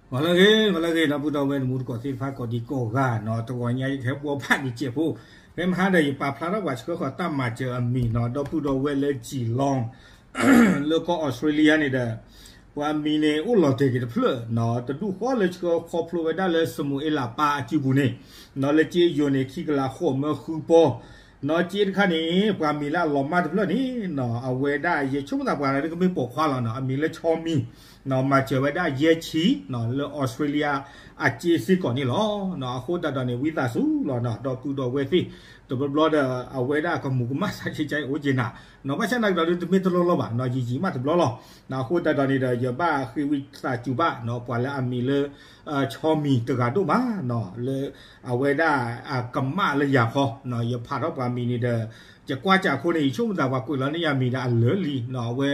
ဂီၤလၢအဂ့ၤ ဂီၤလၢအဂ့ၤ ဒီပုၢ်ဒီဝဲၢ်တံၤသကိးသ့ၣ်တဖၣ်ကိးဒံကိးဂၤနီၤ, တဂီၤညါယကဟဲဘှီဘၣ်နံၤစဲးဖိ, ဖဲမဟါဒီးယပာ်ဖျါထီၣ်ပှၤဆှၢဃီၤတၢ်မၤစၢၤအမံၤနီၤ, ဒီပုၢ်ဒီဝဲၢ်လၢကၠံၣ်လွံၣ် လၢကီၢ်အီစထြ့လယါန့ၣ်ဒီး ပှၤမံၤန့ၣ်အိၣ်လီၤတဲာ်က့ၤတဖျၢၣ်နီၤ, တဒူၣ်ဃီလၢဆှၢခီဖျိဝဲဒၣ်လၢစမူၤအ့လးပၢ်အစုပူၤန့ၣ်နီၤ, လၢကၠ့ယိၤန့ၣ် ခံကလးဃိးမၢဃုပီ နီၤ, ကၠ့တခါန့ၣ် ပှၤမံၤလၢအလီၤမၢ်တဖျၢၣ်န့ၣ်နီၤ, အဝဲဒၣ်ယဆိကမိၣ်သးပှၤလၢကမ့ၢ်ပိာ်ခွါလီၤနီၤ, အမံၤလၢဆီမံၤနီၤ, မၤစၢၤဝဲဒၣ်ယဲၢ်ဆံနီၤ, လၢအီစထြ့လယါအကၠ့စ့ၢ်ကီးန့ၣ်လီၤ. အဃိသတးဒီးန့ၣ် ဝံသးစူၤလီၤနီၤ, ဒီပုၢ်ဒီဝဲၢ်သ့ၣ် တဘျီဘျီဒီး အဝဲဒၣ်ကမူၤကမၣ်သးကၠ့ကၠ့အိၣ်က့ၤနၤနီၤ, ဘၣ်ဆၣ်နာ်က့ၤဒီးတမ့ၢ်တလီၢ်လီၢ်ဘၣ်နီၤ, ယံာ်ယံာ်မးတဘျီလီၤ. အဃိသတးဒီးန့ၣ်ဒီး ယဘၣ်ဃ့ဝံသးစူၤဘၣ်နီၤ, ပှၤလၢအမံၤလၢ ဆီမံၤတဂၤဒိၣ်မးနီၤ, လၢအဝဲဒၣ်အကမၣ်လၢယၤဃီနီၤ, ယဖးထီၣ်ပှၤမံၤန့ၣ်ဒီး ယကွၢ်စးခိၣ်န့ၣ် ယဆိကမိၣ်သးပှၤကွဲးလီၤန့ၢ်ယၤမံၤဒီးအလၢာ်လံနီၤ, အဝဲ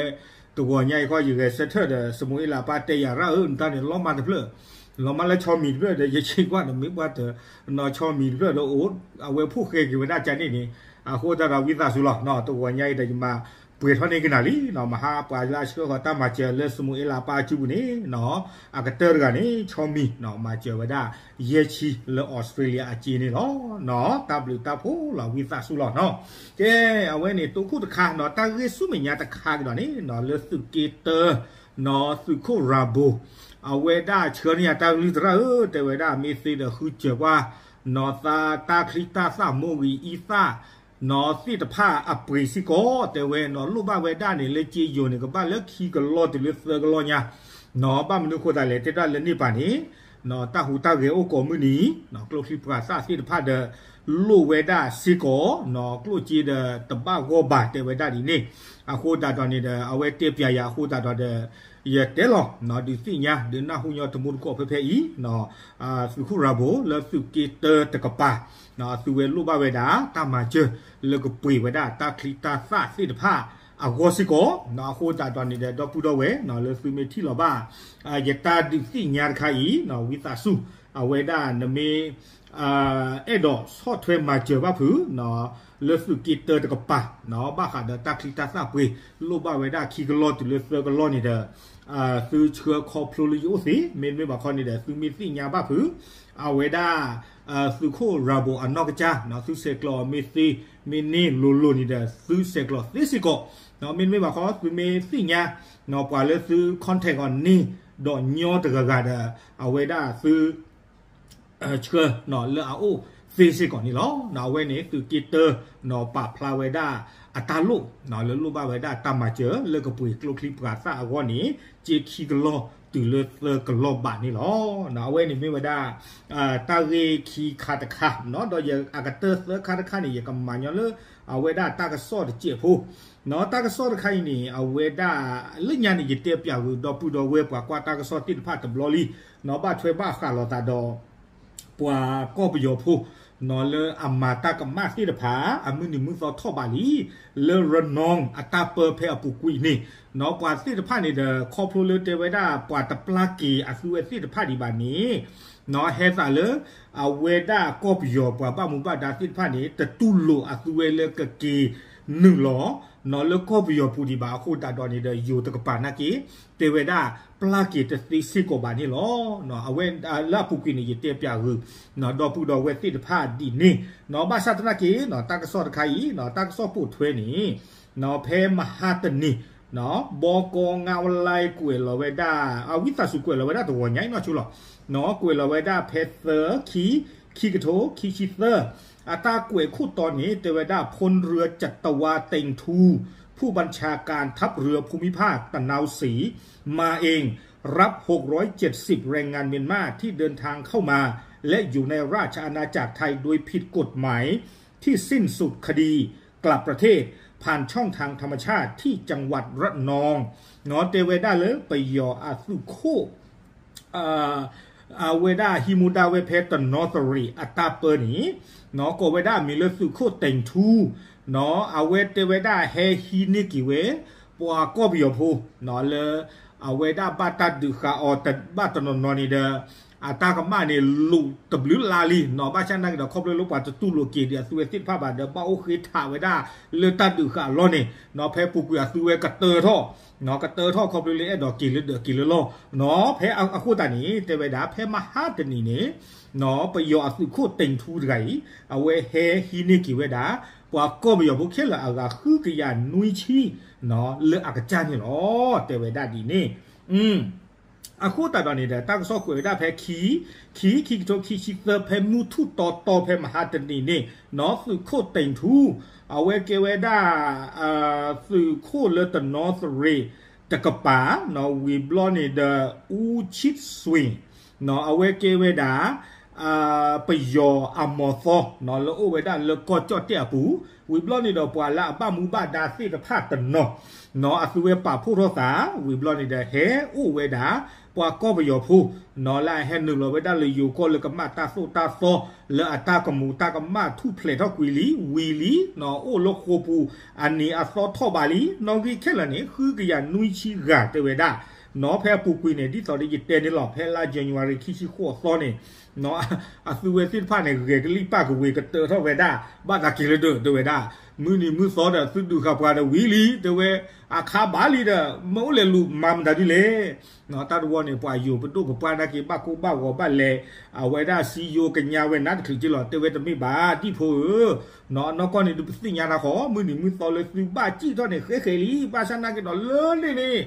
တဂီၤညါအံၤဃီ ယဂဲၤဆၢထၢၣ်ဒီး စမူၤအ့လးပၢ်တဲယၤရၣ်ဧၢ, နတၢ်န့ၣ်လီၤမၢ်တဖျၢၣ် လီၤမၢ်လၢဆီမံၤတဖျၢၣ်ဒီး ယဆ့ကွၢ်ဒီးမ့ၢ်ပှၤတနီၤဆီမံၤတဖျၢၣ်ဒီးအိၣ် အဝဲဖိၣ်ဃဲက့ၤဝဲဒၣ်ကၠ့န့ၣ်န့ၣ်, အဃိသတးဒီးဝံသးစူၤလီၤနီၤ, တဂီၤညါအံၤဒီးယမၤပှဲၤထီၣ်န့ၢ်ကနၤလံနီၤ, မဟါပှၤလၢအဆှၢဃီၤတၢ်မၤစၢၤလၢစမူၤအ့လးပၢ်အစုပူၤန့ၣ်နီၤ, အကတၢၢ်တဂၤန့ၣ် ဆီမံၤနီၤ, မၤစၢၤဝဲဒၣ် ယဲၢ်ဆံလၢအီစထြ့လယါအကၠ့န့ၣ်လီၤ. တၢ်ဘျုးတၢ်ဖှိၣ်လီၤ ဝံသးစူၤလီၤနီၤ. ကဲ အဝဲန့ၣ်တိခိၣ်တခါနီၤ, တၢ်ဂ့ၢ်ဆူမဲာ်ညါတခါကဒီးန့ၣ်နီၤ, လၢသုးက့တၢနီၤ, သုးခိၣ်ရၤဘိၤ အဝဲဒၣ်ဆှၢန့ၢ်ယၤတၢ်ကလုၢ်သရၣ်ဧၢ, တဲဝဲဒၣ်မ့ၢ်သ့ဒီးဃုစၢၤကွၢ်နီၤ, သးတၢ်ချံတၢ်သၣ်မိၢ်ဂံၤအံသၣ် နီၤသ့ၣ်တဖၣ်အပှ့ၤစ့ၢ်ကီး, တဲဝဲနီၤ လိၣ်ဘၣ်ဝဲဒၣ်န့ၣ် လၢကၠ့ယိၤန့ၣ် ကဘၣ်လၢခံကလီၢ်တုၤလၢသၢကလီၢ်ညါနီၤ, ဘၣ်မနုၤဃိသတးလဲၣ် တဲဒၣ်လၢန့ၣ်ပၤန့ၣ် တၢ်ဟူးတၢ်ဂဲၤအိၣ်ကိးမုၢ်နံၤ, ကျိချံမျိာ်သၣ်သ့ၣ်တဖၣ်ဒီး လိၣ်ဝဲဒၣ်စ့ၢ်ကီးနီၤ, ကျိၣ်စ့ဒီးတဘၣ်ဂီၢ်ဘၣ် တဲဝဲဒၣ်ဒ်န့ၣ်, အဃိသတးဒီးန့ၣ်ဒီး အဝဲတဲပျးယၤအဃိသတးဒီး ယတဲလီၤနီၤ, ဒုးသ့ၣ်ညါဒုးနၢ်ဟူညီတမူတကိးဖဲဖဲအံၤနီၤ, သုးခိၣ်ရၤဘိၤလၢသုးက့တၢတကပၤ အသုဝဲလိၣ်ဘၣ်ဝဲဒၣ် တၢ်မၤစၢၤ လၢကပှ့ၤဝဲဒၣ်တၢ်ချံတၢ်သၣ်သ့ၣ်တဖၣ်အဂီၢ်စ့ၢ်ကီးနီၤ, အဃိသတးဒီးန့ၣ်ဒီး ဒီပုၢ်ဒီဝဲၢ်နီၤ လၢသုမ့ၢ်ထံၣ်လီၤဘၣ် ယတၢ်ဒုးသ့ၣ်ညါတခါအံၤနီၤ, ဝံသးစူၤ အဝဲဒၣ်နမ့ၢ် အဲၣ်ဒိးဆီၣ်ထွဲမၤစၢၤဘၣ်ဖုးနီၤ, လၢသုးက့တၢတကပၤနီၤ, ဘၣ်ဃးဒီးတၢ်ချံတၢ်သၣ်ပှ့ၤ လိၣ်ဘၣ်ဝဲဒၣ်ခံကလီၢ်တုၤလၢသၢကလီၢ်န့ၣ်ဒီး သုဆှၢခီဖျိလၢယအိၣ်သ့, မ့တမ့ၢ်ဘၣ်ခီန့ၣ်ဒီး သုမ့ၢ်သ့ၣ်ညါဘၣ်ဖုး အဝဲဒၣ် သုးခိၣ်ရၤဘိၤအနီၢ်ကစၢ်နီၤ, သုဆဲးကျိးမ့ၢ်သ့ မ့ၢ်န့ၢ်လိၤလိၤန့ၣ်ဒီး သုဆဲးကျိးသ့စ့ၢ်ကီးနီၤ, မ့တမ့ၢ်ဘၣ်ခီ သုမ့ၢ်သ့ၣ်ညါနီၤ ပှၤလၢသု contact အီၤန့ၢ်ဒီးညီတဂၤဂၤဒီး အဝဲဒၣ်သု ဆှၢနီၤလၢအအိၣ်သ့စ့ၢ်ကီးန့ၣ်လီၤ. အဝဲန့ၣ် သုးက့တၢနီၤ ပာ်ဖျါဝဲဒၣ်အတၢ်လိၣ်နီၤ လၢလိၣ်ဘၣ်ဝဲဒၣ်တၢ်မၤစၢၤ လၢကပှ့ၤကျိချံမျိာ်သၣ်အဂီၢ်န့ၣ် ကၠ့ခံကလီၢ်တုၤလၢသၢကလီၢ်ဘးန့ၣ်လီၤ. အဝဲန့ၣ်မ့ၢ်ဝဲဒၣ် တၢ်ဂ့ၢ်ခံခါတခါနီၤ, ဒီးယအကတၢၢ်သၢခါတခါန့ၣ် ယကမၤညီလၢ အဝဲဒၣ်တၢ်ကစီၣ်တစဲးဖိနီၤ. တၢ်ကစီၣ်တခါအံၤန့ၣ် အဝဲဒၣ်လၢညါန့ၣ် ယတဲပျးဂုာ်ဒီပုၢ်ဒီဝဲၢ်ပှၤကွၢ်တၢ်ကစီၣ်သ့ၣ်တဖၣ်တဘျီလံနီၤ, ဘၣ်ထွဲဘၣ်ဃးလိာ်သးဒီး ပှၤကီၢ်ပယီၤဖိနီၤ လၢအမၤတၢ်ကမၣ်သ့ၣ်တဖၣ် အမုၢ်နံၤမုၢ်သီထီၣ်ဘးလံ, လၢရနီအတၢ်ပၢဖဲအပူၤကွံာ်န့ၣ်နီၤ, ပှၤသ့ၣ်တဖၣ်န့ၣ်ဒီး ခီဖျိလၢတဲဝဲဒၣ် ပှၤတပျၢ်က့ၤအသုဝဲသ့ၣ်တဖၣ်ဒံးဘၣ်န့ၣ်နီၤ, ဟဲသးလၢ အဝဲဒၣ်ကီၢ်ပယီၤပှၤဘၣ်မူဘၣ်ဒါသ့ၣ်တဖၣ်န့ၣ် တတူၢ်လိာ်အသုဝဲလၢကက့ၤနုာ်လီၤနီၤ လၢကီၢ်ပယီၤပူၤဒံးဘၣ်အဃိသတးဒီးန့ၣ်ဒီး ယိၤတကပၤနာ်က့ တဲဝဲဒၣ် ပျၢ်က့ၤတသ့စ့ၢ်ကီးဘၣ်န့ၣ်လီၤ. အဝဲလၢအပူၤကွံာ်န့ၣ် ယတဲပျးဂုာ်နီၤ ဒီပုၢ်ဒီဝဲၢ်သ့ၣ်တဖၣ်ဒ်န့ၣ်နီၤ, ဘၣ်ဆၣ်သနာ်က့နီၤ တၢ်ကစီၣ်တခါအံၤနီၤ တၢ်ကစီၣ်ပိာ်ထွဲန့ၣ်နီၤ ဖဲမဟါတနံၤနီၤ ဘီကီငါဝလဲ ကွဲးလီၤဝဲဒၣ် အဝံသးစူၤကွဲးလီၤဝဲဒၣ် တဂီၤညါအံၤနီၢ်ဆိလီၤနီၤ, ကွဲးလီၤဝဲဒၣ်ဖဲသၢ ခံ ခံကထိခံဆံသၢ အတၢ်ကွဲးခိၣ်တီန့ၣ် တဲဝဲဒၣ် พลเรือจัตวา เต็งทู ผู้บัญชาการทัพเรือภูมิภาคตะนาวศรี มาเอง รับ หกร้อยเจ็ดสิบ แรงงานเมียนมาที่เดินทางเข้ามา และอยู่ในราชอาณาจักรไทยโดยผิดกฎหมาย ที่สิ้นสุดคดีกลับประเทศ ผ่านช่องทางธรรมชาติที่จังหวัดระนอง နီၤ တဲဝဲဒၣ်လၢပယီၤအသုးခိၣ် အဝဲဒၣ်ဟံးမူဒါဝဲဖဲတနီသရံၣ်အတၢ်ပၢန့ၣ်နီၤ, ကိးဝဲဒၣ်အမံၤလၢသုးခိၣ် เต็งทู နီၤ, အဝဲတဲဝဲဒၣ်ဟဲဟံးန့ၢ်က့ၤဝဲ ပှၤကီၢ်ပယီၤဖိနီၤ လၢအဝဲဒၣ်ဘၣ်တၢ်ဒုးဃာ်အီၤဘၣ်တနီၤနီၤန့ၣ်ဒီး အတၢ်ကမၣ်န့ၣ် လိာ်တဘျုးလါလံနီၤ, ဘၣ်ဆၣ်နာ်က့ဒီး ခီဖျိလၢပှၤတတူၢ်လိာ်က့ၤဒံးအသုဝဲသ့ၣ်တဖၣ်ဘၣ်ဒီး ဘၣ်အိၣ်ဃ့ထးဝဲဒၣ်လၢတၢ်ဒုးဃာ်အလီၢ်န့ၣ်နီၤ, ဖဲပူၤကွံာ်အသုဝဲကတၢထီၣ်နီၤ, ကတၢထီၣ်ခီဖျိလၢအဲၣ်ဒိးက့ၤလၢဒၢးက့ၤလၢလီၢ်နီၤ, ဖဲအဃိသတးန့ၣ် တဲဝဲဒၣ် ဖဲမဟါတနံၤန့ၣ်နီၤ, ပယီၤအသုးခိၣ်တ့ၢ်ထူတဂၤအံၤ အဝဲဟဲဟံးန့ၢ်က့ၤဝဲဒၣ် ပှၤကီၢ်ပယီၤဖိခဲလၢာ်အဂၤဃုကယၤနွံဆံနီၤ, လၢအကစၢ်န့ၣ်လီၤ, တဲဝဲဒၣ်ဒ်န့ၣ် အဃိသတးဒီးန့ၣ်ဒီး တၢ်ကစီၣ်ကွဲးဝဲဒၣ်ဖဲခံ, ခံ, ခံကထိခံဆံသၢ ဖဲမုၢ်ထူၣ်တီတီဖဲမဟါတနံၤန့ၣ်နီၤ, သုးခိၣ်တ့ၢ်ထူ အဝဲကဲဝဲဒၣ် သုးခိၣ်လၢတနီသရံၣ်တကပၤနီၤ, ဝံၤဘျီန့ၣ်ဒီး အူဆံးစွ့ၤနီၤ, အဝဲကဲဝဲဒၣ် ပယီၤအမီၤသီနီၤ, လၢအိၣ်ဝဲဒၣ်လၢကီၢ်ကၠီၣ်တဲၣ်အပူၤ, ဝံၤဘျီန့ၣ်ဒီး ပှၤလၢအဘၣ်မူဘၣ်ဒါသ့ၣ်တဖၣ်တနီၤနီၤ, အသုဝဲပာ်ဖှိၣ်ထီၣ်သး, ဝံၤဘျီန့ၣ်ဒီး ဟဲအိၣ်ဝဲဒၣ် ပှၤကီၢ်ပယီၤဖိနီၤ, လၢအဟဲနုာ်လီၤဝဲဒၣ်လၢယိၤကီၢ်လၢကမၣ်တၢ်သိၣ်တၢ်သီ လၢအတၢ်ကမူၤတၢ်ကမၣ်ထူၣ်ဖျဲးထီၣ်ကွံာ်လံ, ဝံၤလံနီၤ, အိၣ်လၢဃိာ်ပူၤ အနံၤအသီထီၣ်ဘးလံနီၤ, ဂ့ၢ်ခဲလၢာ်န့ၣ် ဃုကယၤနွံဆံဂၤတဲဝဲဒၣ်နီၤ, ဖဲအပူၤကွံာ်န့ၣ် ဒ်သိးဒီးယတဲန့ၣ်လီၤ, ဖဲလါ January ခံဆံဃိးသီန့ၣ်နီၤ, အသုဝဲသ့ၣ်တဖၣ်န့ၣ် ဂဲၤကလံၣ်ပၣ်ကဝ့ၤကတၢထီၣ်ဝဲဒၣ်, ဘၣ်သးက့ၤလၢဒၢးတဲဝဲဒၣ်, မုၢ်နံၤမုၢ်သီဒီး သုဒုးဃာ်ပှၤဒီးဝံၤလံတဲဝဲ, အခါဘးလံဒီး မ့ၢ်အိၣ်လဲၤလူၤမၤမတၤဒ်လဲၣ် တၢ်တဝီန့ၣ် ပှၤယိၤပဒိၣ်ပပှၢ်နာ်က့ ဘၣ်ကိၢ်ဘၣ်ဂီၤဘၣ်လဲၤ, အဝဲဒၣ်စံယိကညါဝဲနးတချုးက့လီၤ, တဲဝဲတမ့ၢ်ဘၣ် ဒံၣ်ဖိဧၢ, နီၢ်ကီၢ်န့ၣ်ဒုးပသ့ၣ်ညါတၢ်ဃီ, မုၢ်နံၤမုၢ်သီလၢသုဘၣ်စံၣ်ထီၣ်န့ၣ် ဃဲဃဲလံ, ဘၣ်ဆၣ်နာ်က့ဒီးလၢန့ၣ်န့ၣ်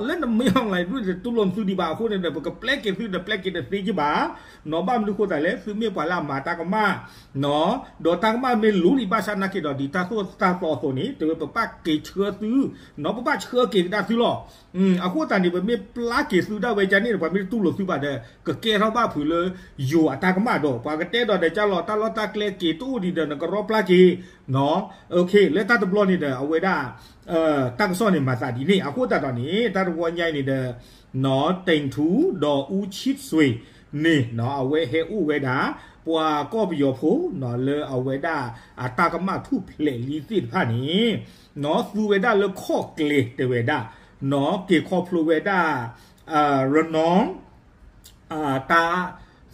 လၢနမ့ၢ်အီၤလၢဒုးတတူၢ်လိာ်သုဒံးဘၣ်အဃိန့ၣ်ဒီး ပကပျဲက့ၤသုဒီးပျဲက့ၤတသ့က့ဘၣ်နီၤ, ဘၣ်မနုၤဃိသတးလဲၣ်, သုမ့ၢ်ပှၤလၢအမၤတၢ်ကမၣ်နီၤ, ဒီးတၢ်ကမၣ်မ့ၢ်လူၤလံဘၣ်ဆၣ်နာ်က့ဒီး ဒ်တၢ်သိၣ်တၢ်သီအသိးန့ၣ် တဲဝဲပဘၣ်က့ၤဆှၢသုနီၤ, ပဘၣ်ဆှၢက့ၤကဒါသုလီၤ. အဃိသတးန့ၣ် ပမ့ၢ်ပျၢ်က့ၤသုဒၣ်ဝဲကန့ၣ်ဒီး ပှၤမ့ၢ်တတူၢ်လိာ်သုဘၣ်ဒီး ကကဲထီၣ်ဘၣ်ဖုးလၢယိၤအတၢ်ကမၣ်ဒီး ပှၤကတဲဒီးဒီးကၢ်လီၤ တၢ်လီၢ်တၢ်ကျဲက့ၤတအိၣ်ဒံးဒီး နကရီပျၢ်က့ၤနီၤ, လၢတၢ်တဘျီန့ၣ်ဒီး အဝဲဒၣ် တၢ်ကစီၣ်န့ၣ်မၤသးဒ်န့ၣ် အဃိသတးဒီးန့ၣ် တၢ်တဝီညါအံၤန့ၣ်ဒီး နီၢ်တ့ၢ်ထူဒီးအူဆံးစွ့ၤန့ၣ်နီၤ အဝဲဟဲအိၣ်ဝဲဒၣ် ပှၤကီၢ်ပယီၤဖိနီၤ လၢအဝဲဒၣ်အတၢ်ကမၣ်ထူၣ်ဖျဲးလံသ့ၣ်တဖၣ်န့ၣ်နီၤ သူဝဲဒၣ်လၢခီၣ်ကျဲတဲဝဲဒၣ်နီၤ က့ၤခီဖျိဝဲဒၣ် ရနီၤ တၢ်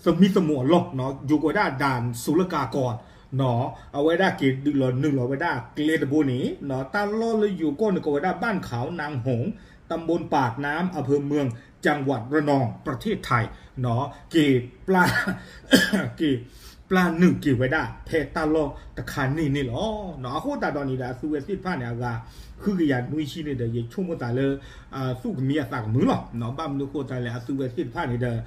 သမံသမိးအလီၢ်နီၤ ယိၤကိးဝဲဒၣ် ด่านศุลกากรနီၤ အဝဲဒၣ်က့ၤဒုးလီၤနုာ်လီၤဝဲဒၣ်ကျဲတဘိန့ၣ်နီၤ တၢ်လီၢ်လၢယိၤကီၢ်န့ၣ် ကိးဝဲဒၣ် บ้านขาวหนองหงส์ ตำบลปากน้ำ อำเภอเมือง จังหวัดระนอง ประเทศไทยနီၤ က့ၤပျၢ် က့ၤပျၢ်နုာ်က့ၤဝဲဒၣ် ဖဲတၢ်လီၢ်တခါန့ၣ်န့ၣ်လီၤ. အဃိသတးဒီးန့ၣ်ဒီး အသုဝဲသ့ၣ်တဖၣ်န့ၣ် အဂၤဃုကယၤနွံဆံန့ၣ်ဒီး ယဆိကမိၣ်သးလၢ သူၣ်ကမံအသးကမုာ်လီၤ. ဘၣ်မနုၤဃိသတးလဲၣ် အသုဝဲသ့ၣ်တဖၣ်န့ၣ်ဒီး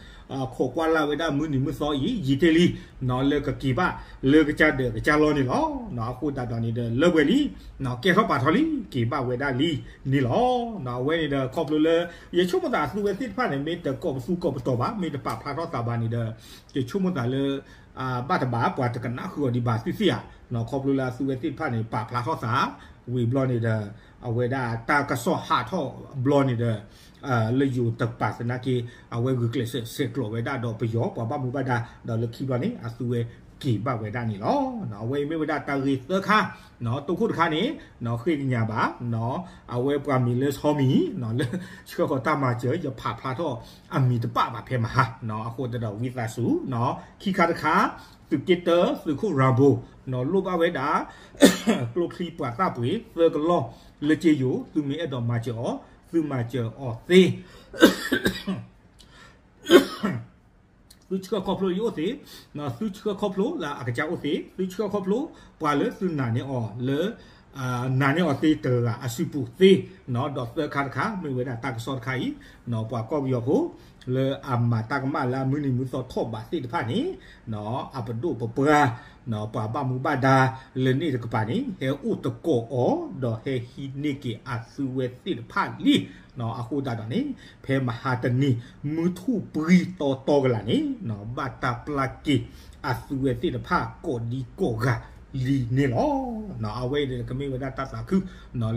ခိးကွၢ်လၢ်ဝဲဒၣ်မုၢ်နံၤမုၢ်သီအံၤ ယံာ်တ့ၢ်လံ လၢကက့ၤဘၣ် လၢကစၢ်ဒၢးကစၢ်လီၢ်န့ၣ်လီၤ. အဃိသတးဒီးန့ၣ်ဒီး လၢပှဲၤလံ ကဲထီၣ်ပာ်ထီၣ်လံ က့ၤဘၣ်ဝဲဒၣ်လံန့ၣ်လီၤ. အဝဲန့ၣ်ဒီး ခီဖျိလၢ ယဆိကမိၣ်သးအသုဝဲသ့ၣ်တဖၣ်န့ၣ် မ့ၢ်တကိးပသူကိးပတီၤဘၣ် မ့ၢ်တပာ်ဖျါထီၣ်သးဘၣ်န့ၣ်ဒီး ယဆိကမိၣ်သးလၢ ဘၣ်တဘၣ် ပှၤတကနၣ်ဃုာ်အီၤဒံးဘၣ်သ့ၣ်သ့ၣ်ဧါ. ခီဖျိလၢအသုဝဲသ့ၣ်တဖၣ်န့ၣ် ပာ်ဖျါထီၣ်သး ဝံၤဘျီန့ၣ်ဒီး အဝဲဒၣ်တၢ်ကစီၣ်ဟးထီၣ်ဘျီန့ၣ်ဒီး လၢယိၤတကပၤသနာ်က့ အဝဲဂုာ်ကျဲးစၢးဆဲးကျိးဝဲဒၣ်ဒီးပယီၤပှၤဘၣ်မူဘၣ်ဒါ ဒီးလၢခံဘျီန့ၣ် အသုဝဲက့ၤဘၣ်ဝဲဒၣ်န့ၣ်လီၤ. အဝဲအံၤမ့ၢ်ဝဲဒၣ်တၢ်ဂ့ၢ်သၢခါ တိခိၣ်တခါန့ၣ် ဃ့ကညးဘၣ် အဝဲပှၤမံၤလၢဆီမံၤ လၢဆှၢဃီၤတၢ်မၤစၢၤ ယပာ်ဖျါထီၣ်အမံၤတဘၣ်ဘၣ်ဖဲမဟါ အဃိသတးဒီးဝံသးစူၤ ခံခါတခါ သုးက့တၢ သုးခိၣ်ရၤဘိ လိၣ်ဘၣ်ဝဲဒၣ် ကျိချံပှၤသၣ်ပှ့ၤ သၢကလီၢ်လၢက့ယိၤ သုမ့ၢ်အဲၣ်ဒိးမၤစၢၤအီၤ သုမၤစၢၤအီၤသ့ သုဆှၢခီဖျိလၢယအိၣ်သ့, သုဆှၢခီဖျိလၢအကစၢ်အိၣ်သ့, သုဆှၢခီဖျိပှၤလၢသုနာ်န့ၢ်အီၤလၢ နာ်န့ၢ်အီၤသ့တဂၤအစုပူၤသ့, ဒီးသၢခါတခါ မ့ၢ်ဝဲဒၣ်တၢ်ကစီၣ်တခါအံၤ, ပှၤကီၢ်ပယီၤဖိ လၢအမၤတၢ်ကမၣ်လၢအမုၢ်နံၤမုၢ်သီထီၣ်ဘးသ့ၣ်တဖၣ်န့ၣ်, အပဒိၣ်ပပှၢ် ပှၤဘၣ်မူဘၣ်ဒါလၢန့ၣ်တကပၤန့ၣ် ဟဲအိၣ်တကိးအီၤ ဒီးဟဲဟံးန့ၢ်က့ၤအသုဝဲသ့ၣ်တဖၣ်လံ. အဃိသတးဒီးန့ၣ် ဖဲမဟါတနံၤ မုၢ်ထူၣ်ပှဲၤတီတီကလာ်န့ၣ် ဘၣ်တၢ်ပျၢ်က့ၤအသုဝဲသ့ၣ်တဖၣ်ကိးဒံကိးဂၤလံန့ၣ်လီၤ. အဝဲအံၤကမ့ၢ်ဝဲဒၣ်တၢ်သးခု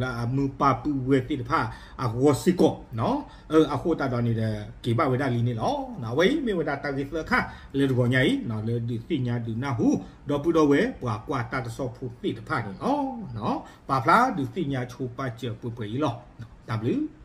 လၢအမုၢ်ပၢ်ပုၢ်ဝဲၢ်သ့ၣ်တဖၣ်အဂီၢ်စ့ၢ်ကီး အဃိသတးဒီးန့ၣ်ဒီး က့ၤဘၣ်ဝဲဒၣ်လံန့ၣ်လီၤ. အဝဲအံၤမ့ၢ်ဝဲဒၣ်တၢ်ဂ့ၢ်သၢခါလၢတဂီၤညါအံၤ လၢဒုးသ့ၣ်ညါဒုးနၢ်ဟူ ဒီပုၢ်ဒီဝဲၢ် ပှၤကွၢ်တၢ်ကစီၣ်ဖိသ့ၣ်တဖၣ်န့ၣ်လီၤ. ပာ်ဖျါဒုးသ့ၣ်ညါဆိပာ်စၢၤပှဲၤပှဲၤအံၤလီၤ. တၢ်ဘျုး